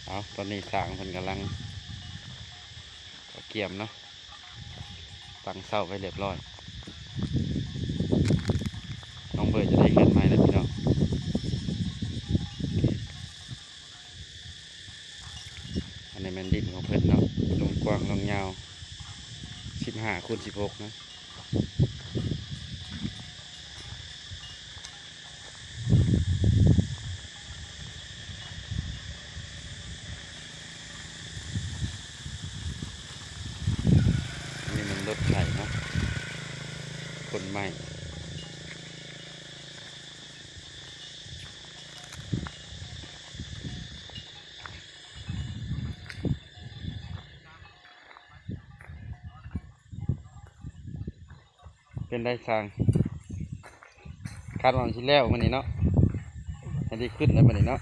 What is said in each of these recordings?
ເອົາ ຕອນນີ້ຊ່າງເພິ່ນກຳລັງກຽມເນາະ ຕັ້ງເສົາໄວ້ຮຽບຮ້ອຍ. ນ້ອງເບີຈະໄດ້ເຮືອນໃໝ່ແລ້ວພີ່ນ້ອງ. ອັນນີ້ແມ່ນດິນຂອງເພິ່ນເນາະ ລວງກວ້າງລວງຍາວສິບຫ້າຄູນສິບຫົກເນາະ. ອັນນີ້ແມ່ນລົດໄຖເນາະ ຂົນໄມ້. ເປັນໄດຊ່າງ? ຄາດວ່າມັນຊິແລ້ວມື້ນີ້ເນາະ ໃຫ້ໄດ້ຂຶ້ນແລ້ວມື້ນີ້ເນາະ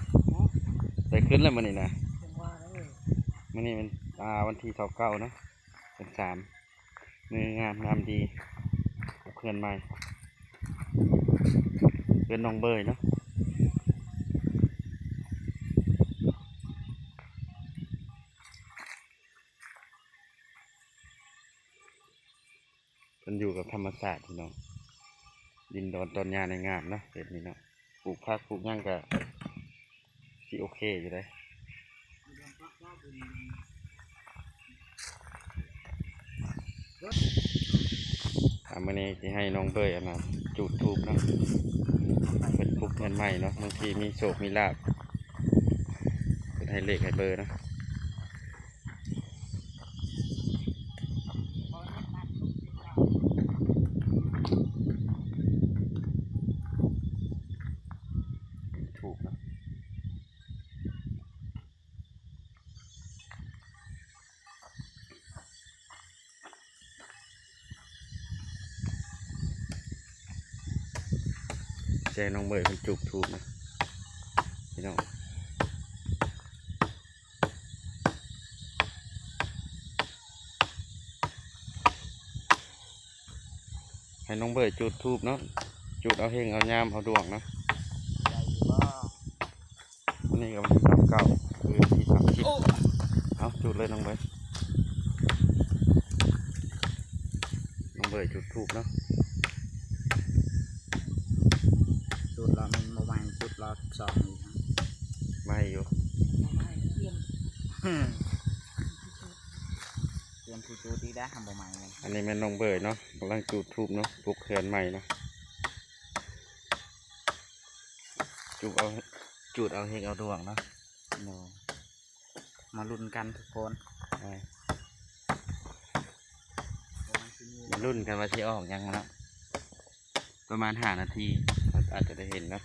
ໄດ້ຂຶ້ນແລ້ວມື້ນີ້ນະ. ມື້ນີ້ແມ່ນ ອ່າ ວັນທີຊາວເກົ້າເນາະ ເດືອນສາມ ມື້ງາມຍາມດີ ເຮືອນໃໝ່ ເຮືອນນ້ອງເບີເນາະ. ເພິ່ນຢູ່ກັບທຳມະຊາດພີ່ນ້ອງ ດິນດອນຕອນຫຍ້ານີ້ງາມເນາະ ແບບນີ້ເນາະ ປູກຜັກປູກຫຍັງກະຊິໂອເຄຢູ່ເດ້. ອ່າ ມື້ນີ້ຊິໃຫ້ນ້ອງເບີອັນນ່າ ຈູດທູບເນາະ ເພິ່ນປຸກເຮືອນໃໝ່ເນາະ ບາງທີມີໂຊກມີລາບ ເພິ່ນໃຫ້ເລກໃຫ້ເບີເນາະ. ແຊນ້ອງເບີເພິ່ນຈູດທູບນະພີ່ນ້ອງ. ໃຫ້ນ້ອງເບີຈູດທູບເນາະ ຈູດເອົາເຮັງເອົາຍາມເອົາດວງນະ. ໄດ້ຢູ່ບໍ່? ມື້ນີ້ກໍວັນທີຊາວເກົ້າ ຄືວັນທີສາມສິບ. ໂອ້ ເອົາ ຈູດເລີຍນ້ອງເບີ. ນ້ອງເບີຈູດທູບເນາະ ຈູດລອບໜຶ່ງບໍ່ໄໝ້ ຈູດລອບສອງອີກ ໄໝ້ຢູ່ ບໍ່ໄໝ້ ຕຽມ ຕຽມຊິຈູດອີກແລ້ວ ບໍ່ໄໝ້ເລີຍ. ອັນນີ້ແມ່ນນ້ອງເບີເນາະ ກຳລັງຈູດທູບເນາະ ປຸກເຮືອນໃໝ່ເນາະ. ຈູດເອົາ ຈູດເອົາເຮັງເອົາດວງເນາະ. ໂດຍ ມາລຸ້ນກັນທຸກຄົນ ເອີ ມາລຸ້ນກັນວ່າຊິອອກຫຍັງເນາະ. ປະມານຫ້ານາທີ ອາດຈະໄດ້ເຫັນເນາະ.